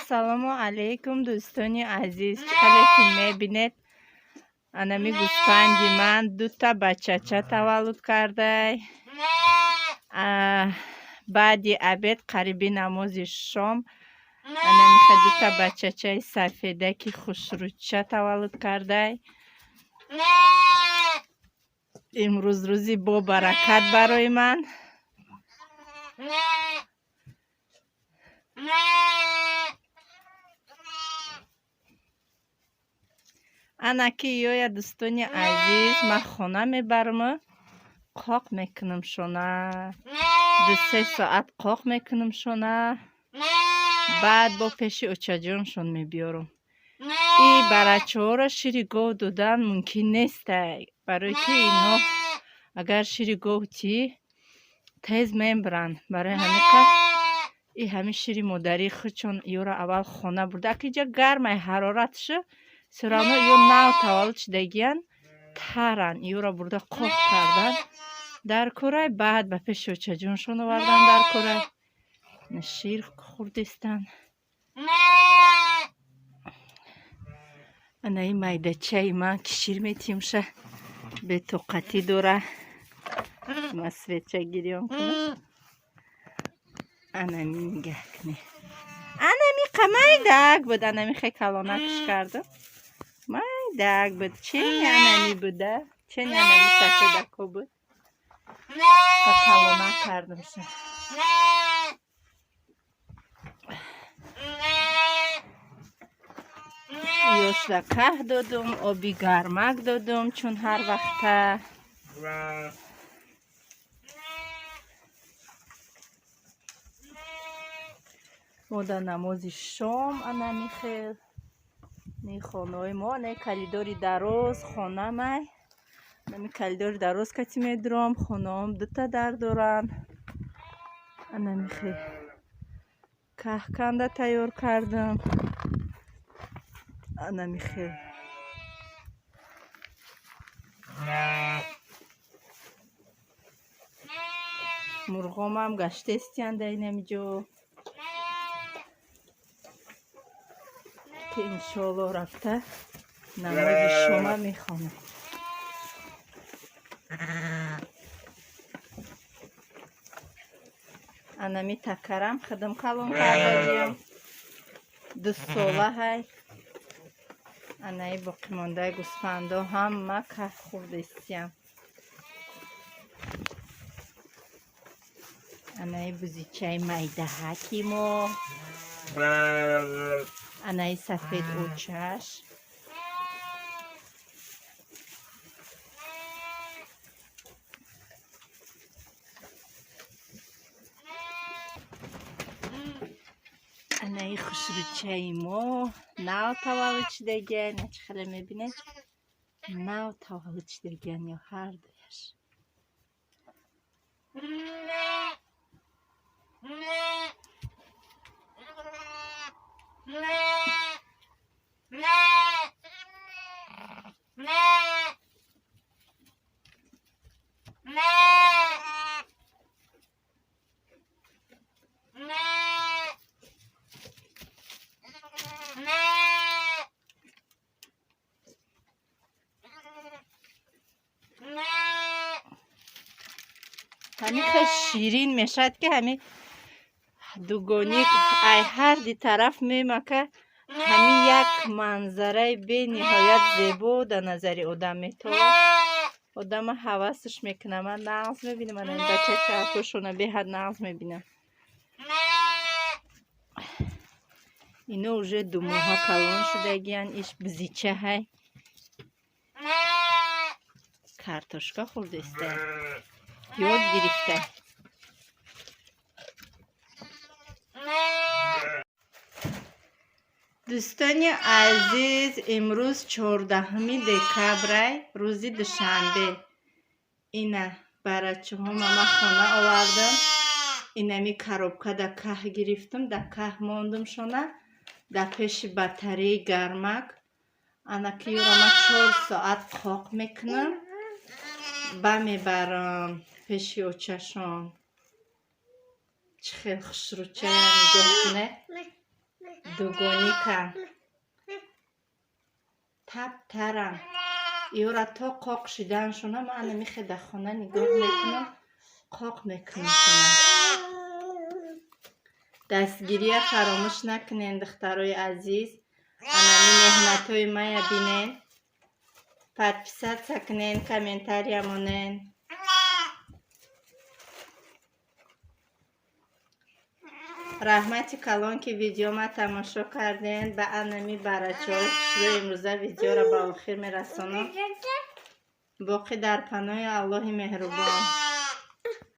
Ассалому алайкум, дӯстони азиз. Чӣ хеле ки мебинед, анами гӯспанди ман дута бачача таваллуд кардай. Баъди обед, қариби намози шом, анамиха дута бачачаи сафедаки хушрӯча таваллуд кардай. Имрӯз рӯзи бобаракат барои ман. Ана ки ёя, дӯстони азиз, ман хона мебарам, қоқ мекунам шона, 2-3 соат қоқ мекунам шона, баъд бо пеши очаҷоншон мебиёрам. И барачаҳоро шири гов додан мумкин нестай, барои ки инҳо агар шири гов тӣ, тез мебаранд. Барои ҳамиқа и ҳамин шири модарии худшон ёро аввал хона бурда. Аки иҷа гармай, ҳароратша всё равно ё нав таваллуд шудагиян, таран. Ёро бурда қоқ кардан дар корай, баъд ба пеши очаҷоншон овардан дар корай, шир хӯрдистанд. Анаи майдачаи ман ки шир метиҳимша, бетоқатӣ дора. Ма свеча гирён кунам. Анами нигаҳ кунед, анами қа майдак буд, анами хе калонакш кардам, майдак буд, чени анами буда, чени анами сафедако буд, қа калонак кардамша. Ёшда каҳ додум, оби гармак додум, чун ҳар вақта. Мо дар намози шом анами хел ни хонаҳои мо, ане калидори дароз хонамай, ами калидори дароз кати медуром, хонаҳом дута дар доранд. Анами хел каҳ канда тайёр кардам. Анами хел мурғомам гаштестиянд дар инами ҷо, ки иншоалло рафта намози шома мехонам. Анами такарам хидм калон кардагиям, 2 сола ҳай. Анаи боқимондаи гӯсфандо ҳама каф хӯрдестиям. Анаи бузичаи майдаҳаки мо, анаи сафед очаш. Анаи хушрӯчаи мо нав таваллуд шудагиан, чӣ хеле мебинед, нав таваллуд шудагиан ё ҳардуяш. Ҳами хел ширин мешавад, ки ҳами дугоник ай ҳар ди тараф мемака, ҳами як манзараи бениҳоят зебо дар назари одам метовад, одама ҳавасаш мекунад. Ман нағз мебинам ана ин бачачаакошона, беҳад нағз мебинам. Ино уже 2 моҳа калон шудагиян. Иш бизича ҳай, картошка хӯрдеста, ёд гирифта. Дӯстони азиз, имрӯз 14 декабрай, рӯзи душанбе. Ина барачаҳома ман хона овардам. Инами коробка да каҳ гирифтам, да каҳ мондум шона дар пеши батареи гармак. Ана ки ёро ман 4 соат қоқ мекунам, ба мебарам пеши очашон. Чӣ хел хушрӯчая, нигоҳ кунед. Дугоникан, тап таран. Иёра то қоқ шиданшона ман анамихе дар хона нигоҳ мекунам, қоқ мекунамшона. Дастгирия фаромӯш накунен, духтарои азиз. Анами меҳнатҳои мая бинен, подписаться кунен, комментария монен. Раҳмати калон, ки видеома тамошо карден. Ба анами барачаҳои хушрӯ имрӯза видеоро ба охир мерасонам. Боқӣ дар паноҳи Аллоҳи меҳрубон.